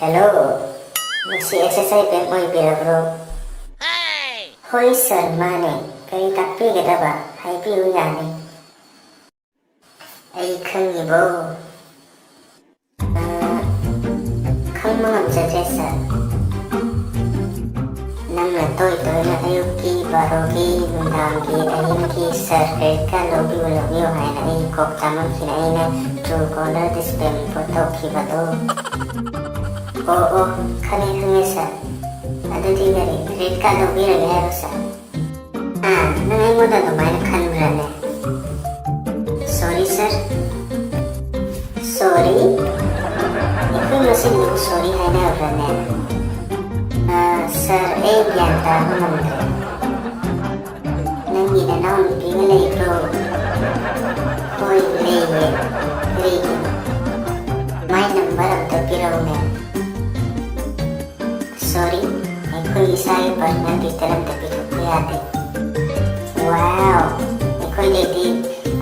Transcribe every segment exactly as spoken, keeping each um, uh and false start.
Hello, ꯃꯁꯤ ꯑꯦꯁ ꯑꯦꯁ ꯑꯥꯏ bank ꯑꯣꯏꯕꯤꯔꯕ꯭ꯔꯣ? ꯍꯣꯏ ꯁꯥꯔ, ꯃꯥꯅꯦ꯫ ꯀꯔꯤ ꯇꯥꯛꯄꯤꯒꯗꯕ? ꯍꯥꯏꯕꯤꯌꯨ, ꯌꯥꯅꯤ꯫ ꯑꯩ ꯈꯪꯉꯤꯕꯣ? ꯑ, ꯈꯪꯕ ꯉꯝꯖꯗ꯭ꯔꯦ ꯁꯥꯔ꯫ ꯅꯪꯅ ꯇꯣꯏ ꯇꯣꯏꯅ ꯑꯌꯨꯛꯀꯤ, ꯕꯥꯔꯣꯒꯤ, ꯅꯨꯡꯗꯥꯡꯒꯤ, ꯑꯍꯤꯡꯒꯤ ꯁꯥꯔ ꯀ꯭ꯔꯦꯗꯤꯠ ꯀꯥꯔꯗ ꯂꯧꯕꯤꯌꯨ, ꯂꯧꯕꯤꯌꯨ ꯍꯥꯏꯅ ꯑꯩ ꯀꯣꯛ ꯆꯥꯃꯟꯈꯤꯅ ꯑꯩꯅ ꯇ꯭ꯔꯨ ꯀꯣꯂꯔ ꯗꯤꯁꯄ꯭ꯂꯦ ꯔꯤꯄꯣꯔꯠ ꯇꯧꯈꯤꯕꯗꯣ꯫ ꯑꯣ, ꯑꯣ, ꯈꯪꯉꯦ, ꯈꯪꯉꯦ ꯁꯥꯔ꯫ ꯑꯗꯨꯗꯤ ꯀꯔꯤ, ꯀ꯭ꯔꯦꯗꯤꯠ ꯀꯥꯔꯗ ꯂꯧꯕꯤꯔꯒꯦ ꯍꯥꯏꯔꯣ ꯁꯥꯔ? ꯑꯥ, ꯅꯪ ꯑꯩꯉꯣꯟꯗ ꯑꯗꯨꯃꯥꯏꯅ ꯈꯟꯕ꯭ꯔꯥꯅꯦ? ꯁꯣꯔꯤ ꯁꯥꯔ꯫ ꯁꯣꯔꯤ? ꯑꯩꯈꯣꯏ ꯃꯁꯦꯟꯗꯨꯕꯨ ꯁꯣꯔꯤ ꯍꯥꯏꯅꯕ꯭ꯔꯥꯅꯦ? ꯑꯥ, ꯁꯥꯔ, ꯑꯩ ꯒ꯭ꯌꯥꯟ ꯇꯥꯕ ꯉꯝꯗ꯭ꯔꯦ꯫ ꯅꯪꯒꯤ ꯅꯅꯥꯎꯅꯨꯄꯤꯒ ꯂꯩꯕ꯭ꯔꯣ? ꯍꯣꯏ, ꯂꯩꯌꯦ꯫ ꯀꯔꯤꯒꯤꯅꯣ? ꯃꯥꯏ ꯅꯝꯕꯔ ꯑꯝꯇ ꯄꯤꯔꯛꯎꯅꯦ꯫ ꯁꯣꯔꯤ, ꯑꯩꯈꯣꯏ ꯏꯁꯥꯒꯤ ꯄꯔꯁꯅꯦꯜ ꯗꯤꯇꯦꯜ ꯑꯝꯇ ꯄꯤꯊꯣꯛꯄ ꯌꯥꯗꯦ꯫ ꯋꯥꯎ, ꯑꯩꯈꯣꯏꯗꯩꯗꯤ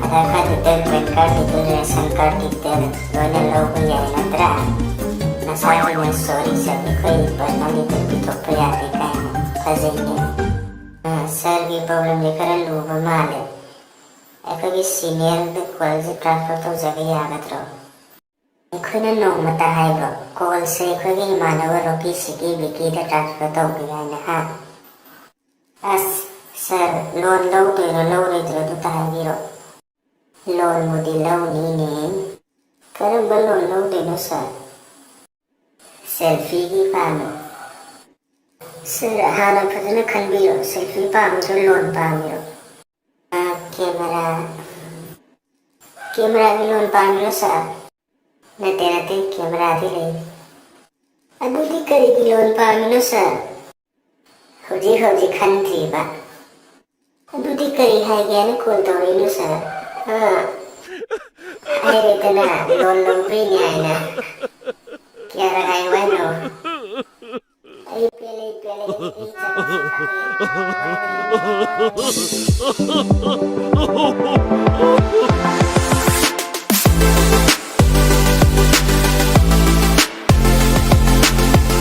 Aadhaar card detail, PAN card detail, ration card detail ꯂꯣꯏꯅ ꯂꯧꯕ ꯌꯥꯏ ꯅꯠꯇ꯭ꯔꯥ? ꯅꯁꯥꯒꯤꯅ ꯁꯣꯔꯤꯁꯦ ꯑꯩꯈꯣꯏ ꯄꯔꯁꯅꯦꯜ ꯗꯤꯇꯦꯜ ꯄꯤꯊꯣꯛꯄ ꯌꯥꯗꯦ ꯀꯥꯏꯅ ꯐꯖꯩꯅꯦ꯫ ꯑ, ꯁꯥꯔꯒꯤ ꯄ꯭ꯔꯣꯕ꯭ꯂꯦꯝꯁꯦ ꯈꯔ ꯂꯨꯕ ꯃꯥꯜꯂꯦ꯫ ꯑꯩꯈꯣꯏꯒꯤ ꯁꯤꯅꯤꯌꯔꯗ ꯀꯣꯜꯁꯦ ꯇ꯭ꯔꯥꯟꯁꯐꯔ ꯇꯧꯖꯕ ꯌꯥꯒꯗ꯭ꯔꯣ? ꯑꯩꯈꯣꯏꯅ ꯅꯣꯡꯃꯇ ꯍꯥꯏꯕ꯭ꯔꯣ, ꯀꯣꯜꯁꯦ ꯑꯩꯈꯣꯏꯒꯤ ꯏꯃꯥꯟꯅꯕ ꯔꯣꯀꯤ ꯁꯤꯒꯤ ꯕꯤꯀꯤꯗ ꯇ꯭ꯔꯥꯟꯁꯐꯔ ꯇꯧꯕꯤꯌꯨ ꯍꯥꯏꯅ, ꯍꯥ? ꯑꯁ, ꯁꯥꯔ, ꯂꯣꯟ ꯂꯧꯗꯣꯏꯔꯣ ꯂꯧꯔꯣꯏꯗ꯭ꯔꯣ ꯑꯗꯨꯇ ꯍꯥꯏꯕꯤꯔꯣ꯫ ꯂꯣꯟꯕꯨꯗꯤ ꯂꯧꯅꯤꯅꯦ꯫ ꯀꯔꯝꯕ ꯂꯣꯟ ꯂꯧꯗꯣꯏꯅꯣ ꯁꯥꯔ? ꯁꯦꯜꯐꯤꯒꯤ ꯄꯥꯝꯃꯤ꯫ ꯁꯥꯔ, ꯍꯥꯟꯅ ꯐꯖꯅ ꯈꯟꯕꯤꯔꯣ, ꯁꯦꯜꯐꯤ ꯄꯥꯝꯃꯤꯔꯣ, ꯂꯣꯟ ꯄꯥꯝꯃꯤꯔꯣ? ꯑ, ꯀꯦꯃꯦꯔꯥ, ꯀꯦꯃꯦꯔꯥꯒꯤ ꯂꯣꯟ ꯄꯥꯝꯃꯤꯔꯣ ꯁꯥꯔ? ꯅꯠꯇꯦ, ꯅꯠꯇꯦ, ꯀꯦꯃꯦꯔꯥꯗꯤ ꯂꯩ꯫ ꯑꯗꯨꯗꯤ ꯀꯔꯤꯒꯤ ꯂꯣꯟ ꯄꯥꯝꯃꯤꯅꯣ ꯁꯥꯔ? ꯍꯧꯖꯤꯛ ꯍꯧꯖꯤꯛ ꯈꯟꯗ꯭ꯔꯤꯕ꯫ ꯑꯗꯨꯗꯤ ꯀꯔꯤ ꯍꯥꯏꯒꯦꯅ ꯀꯣꯜ ꯇꯧꯔꯛꯏꯅꯣ ꯁꯥꯔ? ꯑꯥ, ꯍꯥꯏꯔꯦꯗꯅ, ꯂꯣꯟ ꯂꯧꯕꯩꯅꯦ ꯍꯥꯏꯅ꯫ ꯀꯌꯥꯔꯛ ꯍꯥꯏꯌꯨ ꯍꯥꯏꯅꯣ? ꯑꯩ ꯄꯦꯜꯂꯦ, ꯑꯩ ꯄꯦꯜꯂꯦ, ꯑꯩ, ꯑꯩ ꯆꯠꯄ ꯁꯤꯗ꯫